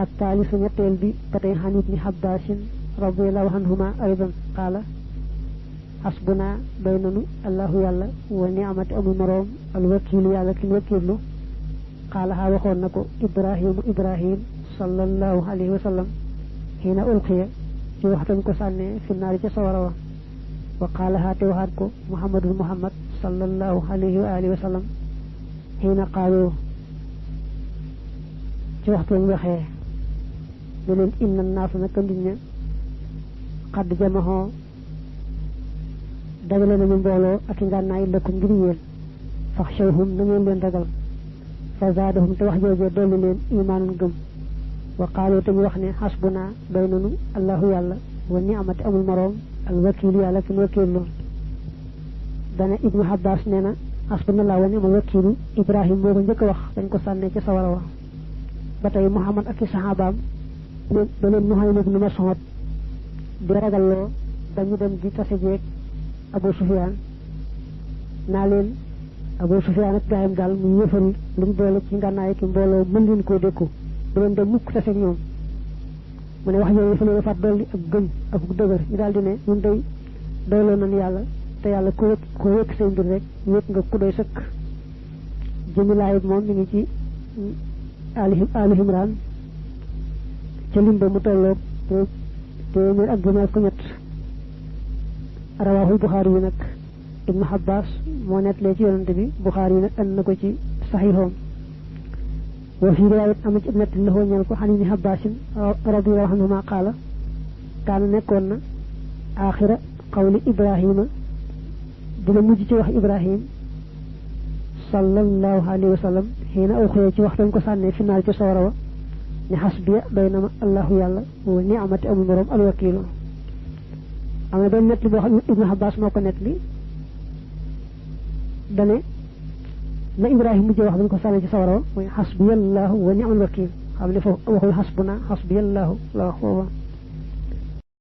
الثالث نتيل بي بتي عن ابن عباس رضي الله عنهما أيضا قال حسبنا بيننا الله يلا ونعمة أبو مروم الوكيل يلا كن وكيل قالها وخون نكو إبراهيم صلى الله عليه وسلم حين ألقي ci waxtan ko sànne fi naari ca sawara wa wa qaalaha te waxaat ko muhammad sallallahu alayhi wa alihi wa sallam xiina qaalu ci waxtan waxee ne leen inna naasa naka nit ña xadd jamaxoo dagale nañu mbooloo ak ngànnaay lëkkum ngir yéen faxshawhum na ngeen leen ragal fa zaadahum te wax joojee dolli leen imaanan gëm وقالوا تم وخني حسبنا بيننا الله يلا ونعمة أبو المروم الوكيل يلا في الوكيل دانا ابن عباس نينا حسبنا الله ونعم الوكيل إبراهيم بوغن جك وخ دنجو ساني ci sawara wa batay Muhammad ak sahabam benen Nuhaym ibn Mas'ud di ragallo dañu dem di tassé Abu Sufyan na leen Abu Sufyan ak gaayam dal mu yëfal luñ boole ci nganaay ki mbolo mën leen ko dekku doon dem mukk tassé ñoom mu ne wax yooyu fa la fat dolli ak gëm ak dëgër ñu daldi ne ñun day doylo nañ yàlla te yàlla ko wékk seen mbir rek wékk nga ku doy sëkk jëmi laayit moom mi ngi ci Ali Imran ca limba mu tolloog téeméer ak juróom ko ñett rawaahu Buxaari yi nag Ibnu Abbas moo nettalee ci yonante bi Buxaari yi nag and na ko ci saxiixoom وفي رواية أمج ابنة له نيالكو عن ابن عباس رضي الله عنهما قال كان نكون آخر قول إبراهيم دل مجي وح إبراهيم صلى الله عليه وسلم حين أخوي ci waxtan ko sànne fi naal ci sawara ni hasbi baynama Allah yalla wa ni'mat amul borom al wakil amna ben net bo xam Ibn Abbas moko net li dane na Ibrahim mujjé wax dañ ko sànne ci sawara moy hasbiyallahu wa ni'mal wakil xam li fo waxul hasbuna hasbiyallahu la xowa